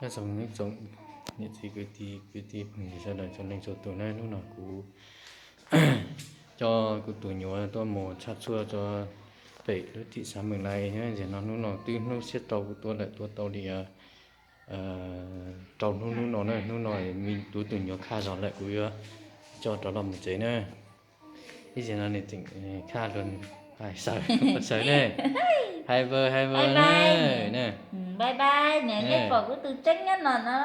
Nyob zoo ib tsoom niam txiv kwv tij, kwv tij phooj ywg sawv daws txhua leej txhua tus na, hnub no kuv coj kuv tus nyuam tuaj mus tshaj tshuaj rau pem lub txim xav Mws Lais. Ntawm no hnub no twb hnub siab rau kuv tuaj lawm, tuaj tau li rau hnub, hnub no na, hnub no kuv tus nyuam khaj zog lawm kuv yuav coj rov los mus tsev na. Ib zaug no nws tseem khaj luag, sawv ne, hais npawg hais npawg na. Bye bye, nej pom kuv tus tseeb nyob no na.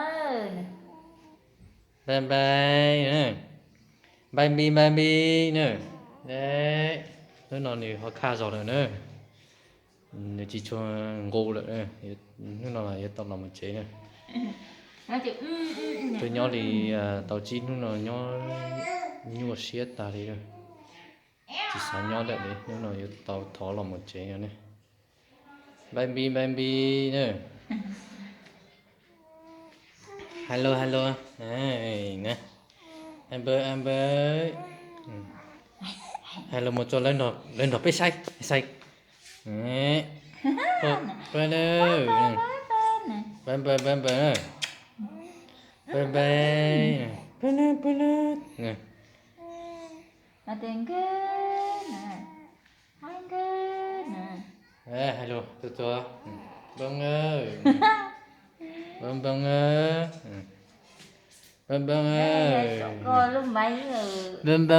Bye bye, bye bye, bye bye na. Hnub no nws ho khaj zog lawm na, nws tsis tshua nqus lawm, hnub no yuav tau los mus tsev na. Twb nyob li tau tsib hnub no nyob nyuaj siab tag li, tsis xav nyob lawm li, hnub no yuav tau thov los mus tsev no ne. Bye bye, bye bye na. Hello, hello. Bye bye, bye bye. Hello mus rau lawv nrog peb saib, saib. Bye bye, bye bye, bye bye, bye bye, bye bye. Hello, tus tus, npawg, npawg, npawg, npawg, npawg, npawg, npawg.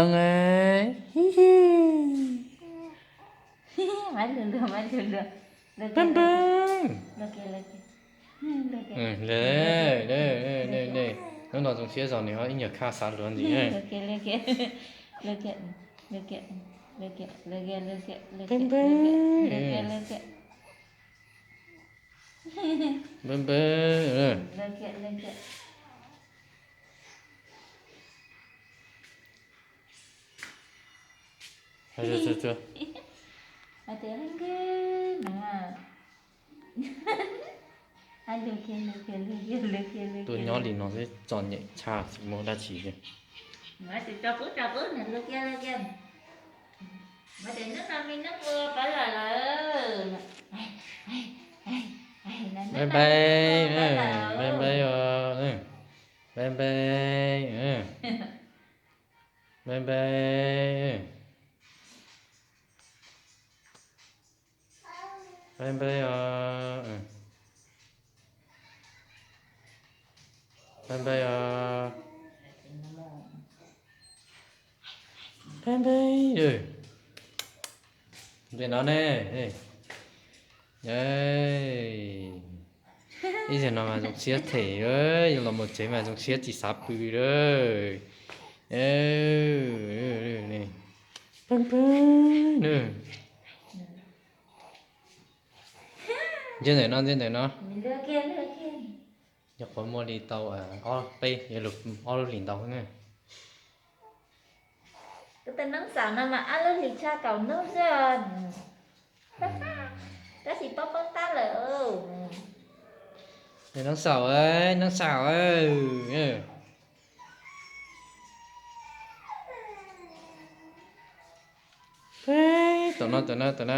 Hnub no zoo siab zog nws ho ib nyuag khaj xav luag ntxiv. Npawg, npawg, npawg. Tuaj nyob li no xwb txom nyem tshaj, tsis muaj dab tsi li. Bye bye, bye bye os, bye bye, bye bye. Bye bye os. Bye bye os. Bye bye. Ntawm no ne. Ib zaug no mas zoo siab them, yuav los mus tsev mas zoo siab tsis xav pw lawm. Bye bye. Ntsia ntawm no, ntsia ntawm no. Nyuam qhuav muaj li tau ob peb, ob lub hlis ntau na. Kuv tus noob xaum no mas ob lub hlis tshaj kaum hnub xwb os. Tab sis poob poob tab lawm. Noob xaum, noob xaum. Tom no, tom no, tom no.